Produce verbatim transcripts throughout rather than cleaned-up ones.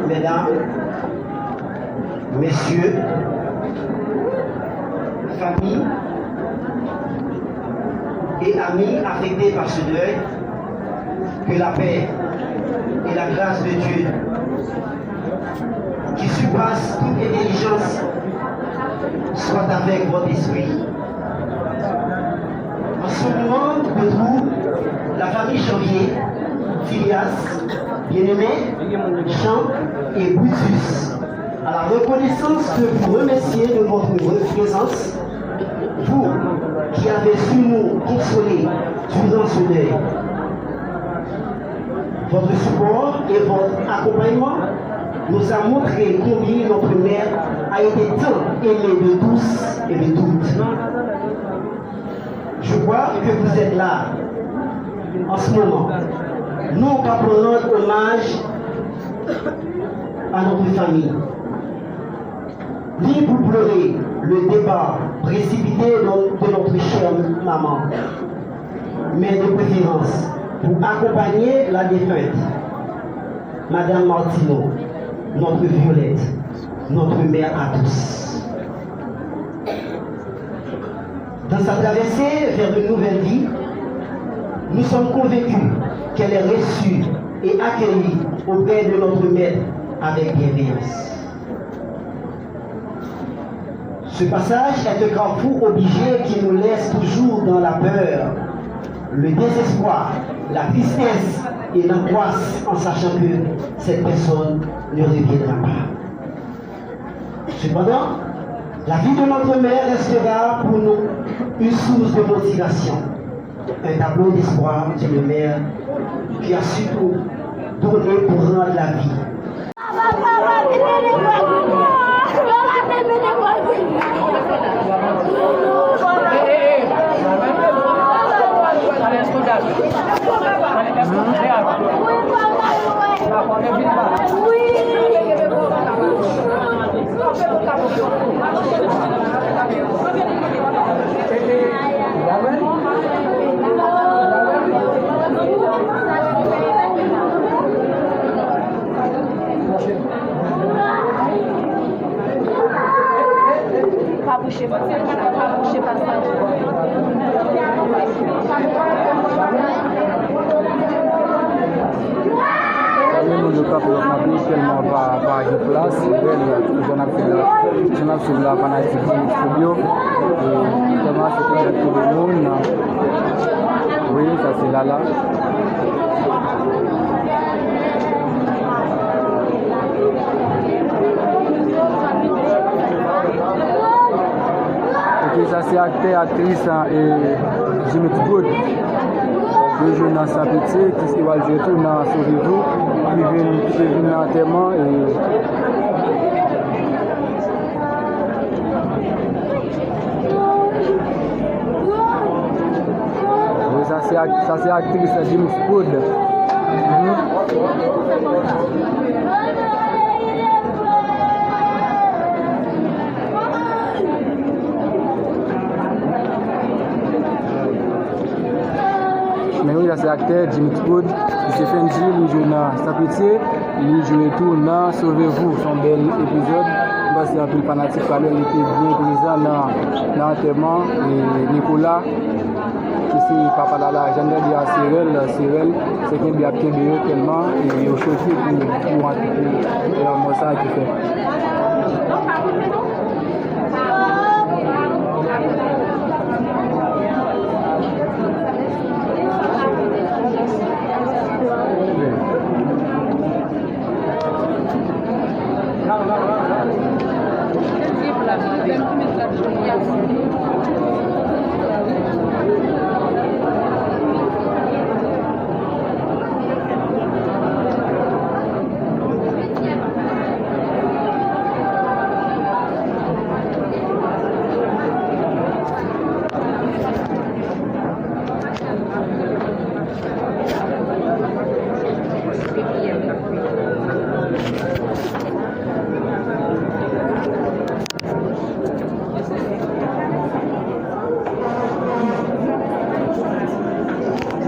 Mesdames, messieurs, famille et amis affectés par ce deuil, que la paix et la grâce de Dieu qui surpasse toute intelligence soit avec votre esprit. En ce moment de trouble, la famille Janvier, Filias, Bien-Aimé, Jean et Brutus, a la reconnaissance de vous remercier de votre présence, vous qui avez su nous consoler durant ce deuil. Votre support et votre accompagnement nous a montré combien notre mère a été tant aimée de tous et de toutes. Je vois que vous êtes là en ce moment, non pas pour rendre hommage à notre famille, ni pour pleurer le départ précipité de, de notre chère maman, mais de préférence pour accompagner la défunte, Madame Martineau, notre Violette, notre mère à tous. Dans sa traversée vers une nouvelle vie, nous sommes convaincus qu'elle est reçue et accueillie auprès de notre Maître avec bienveillance. Ce passage est un carrefour obligé qui nous laisse toujours dans la peur, le désespoir, la tristesse et l'angoisse en sachant que cette personne ne reviendra pas. Cependant, la vie de notre mère restera pour nous une source de motivation, un tableau d'espoir d'une mère qui a su tout donner pour rendre la vie. Pa bouche pasaj la, pa bouche pasaj la. Gade moun yo kanpe yo kanpe, tèlman pa, pa gen plas, bèl, jan n ap swiv la, jan n ap swiv la, fanatik Jimmy Studio, e tèlman se kontan tout moun. Wi, sa se Lala. Ok, sa se aktè, aktris, e, Jimmy Good. Yo jwe nan Sans Pitié, ki se pral jwe tou nan Sauvez-vous, ki vin, ki te vin nan antèman, e, Wi, sa se ak-, sa se aktris James Wood. Mhm. Men wi, sa se aktè James Wood, li se Fenji, li jwe nan Sans Pitié, li jwe tou nan Sauvez-vous, se yon bèl epizòd. Mwen panse anpil fanatik pa l, li te byen prezan nan, nan antèman, e, Nicolas, ki se papa Lala, jan n tande a se rèl, se rèl, se kenbe y ap kenbe yo tèlman, e, yo choke pou, pou, pou lanmò sa ki fèt.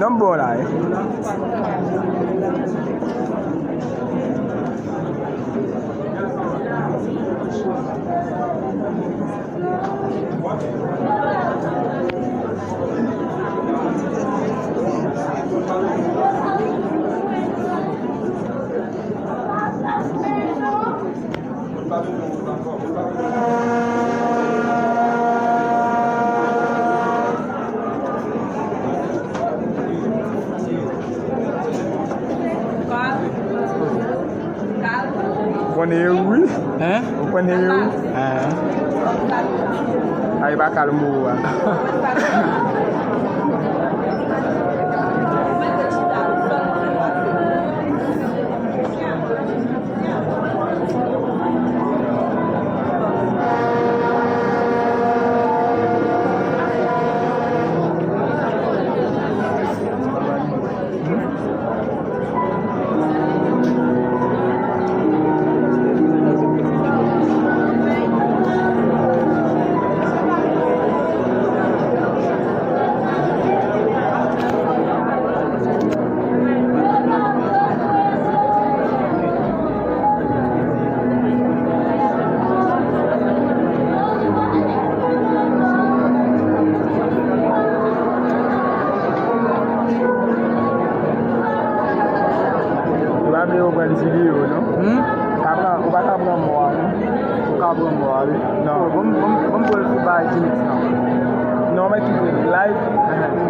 Nan m bò la, wi. Ou konnen yo, wi. Hein? Ou konnen yo, wi. Hein? Ay, pa kalm ou a. Yo pa vle yo pran videyo, non? Hmm? Ou pa pran, ou pa ka pran mò a, non? Ou ka pran mò a, wi. Non. Bon, bon, bon, bon, bay Jinx nan. Non, men ki live.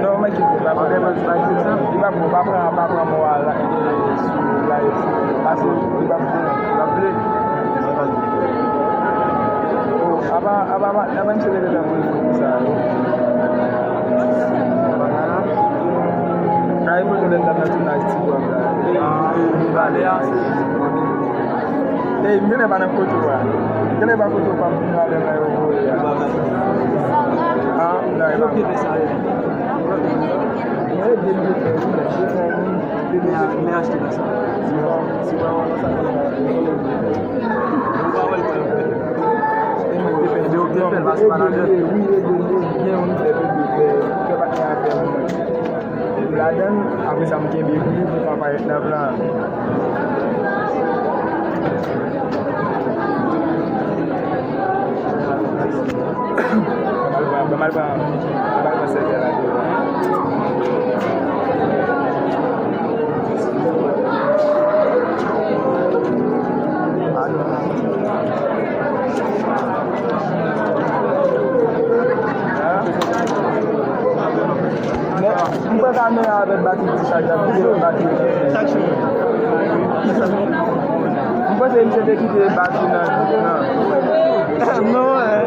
Non, men ki live. Ok, bay Jinx nan. Li pa, pa pran, pa pran mò a la, eh, sou live. Paske li pa pran. Li pa vle. Oh, apa, apa, apa, apa misye rele nan moun sa yo? Ay, mwen konnen l t ap nan tounaj ti bwa la. Ah, li pale a. Ey, m genlè pa nan kote w a. M genlè pa kote w pa m vin ale nan yo voye a. Ah, nan e pa. Mwen ede m te fè, wi, men se fè moun. Men a-, men achte nan sa. Ladan, apre sa, m kenbe pou li pou pa parèt nan plan. Ban m al pran, ban m al pran, ban m al pran sèvyèt la devan. M pran kamera avèk batri ti chaj la, m kite batri. M panse misye te kite batri nan, nan. Non, eh.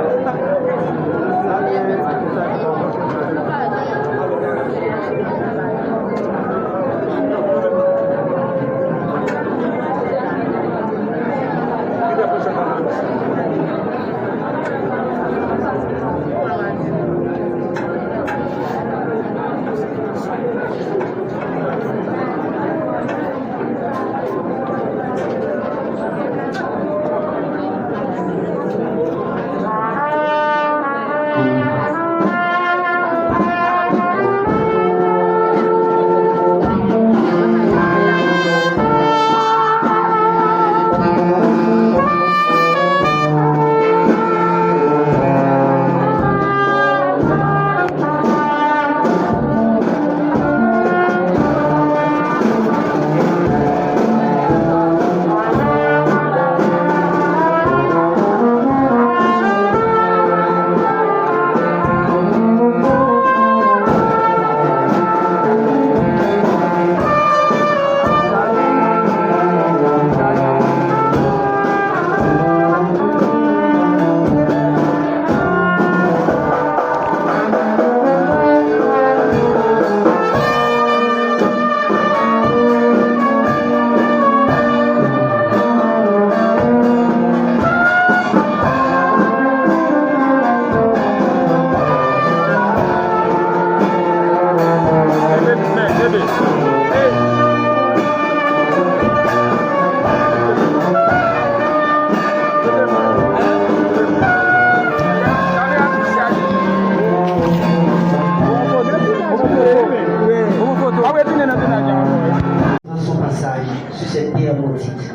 Dans son passage sur cette terre maudite.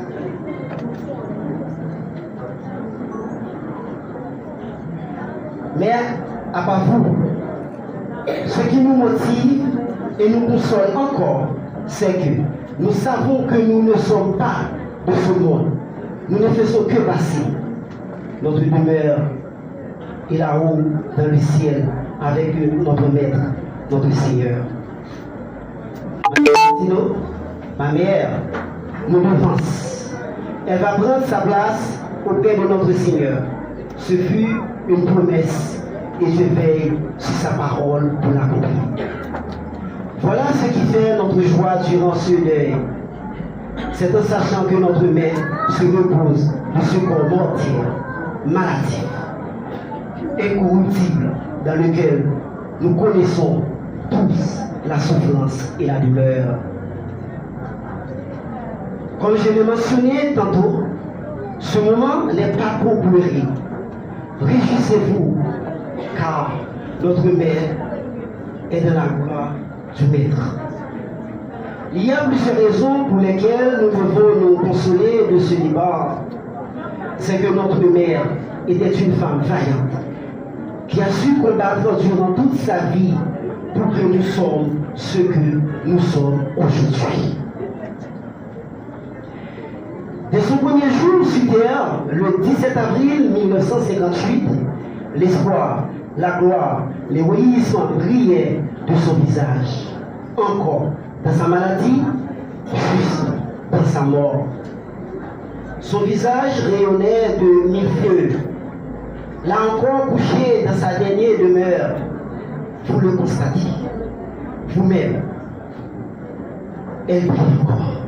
Mais À part vous, ce qui nous motive et nous console encore, c'est que nous savons que nous ne sommes pas de ce monde. Nous ne faisons que passer. Notre demeure est là-haut dans le ciel avec notre Maître, notre Seigneur. Tino, ma mère, nous devance. Elle va prendre sa place auprès de notre Seigneur. Ce fut une promesse et je veille sur sa parole pour l'accomplir. Voilà ce qui fait notre joie durant ce deuil. C'est en sachant que notre mère se repose de ce corps mortel, maladif, incorruptible, dans lequel nous connaissons tous la souffrance et la douleur. Comme je l'ai mentionné tantôt, ce moment n'est pas pour pleurer. Réjouissez-vous, car notre mère est dans la gloire du Maître. Il y a plusieurs raisons pour lesquelles nous devons nous consoler de ce départ. C'est que notre mère était une femme vaillante, qui a su combattre durant toute sa vie pour que nous sommes ce que nous sommes aujourd'hui. Dès son premier jour sur terre, le dix-sept avril mille neuf cent cinquante-huit, l'espoir, la gloire, l'héroïsme brillaient de son visage. Encore, dans sa maladie, juste dans sa mort. Son visage rayonnait de mille feux. Là encore, couché dans sa dernière demeure, vous le constatez vous-même. Elle brille encore.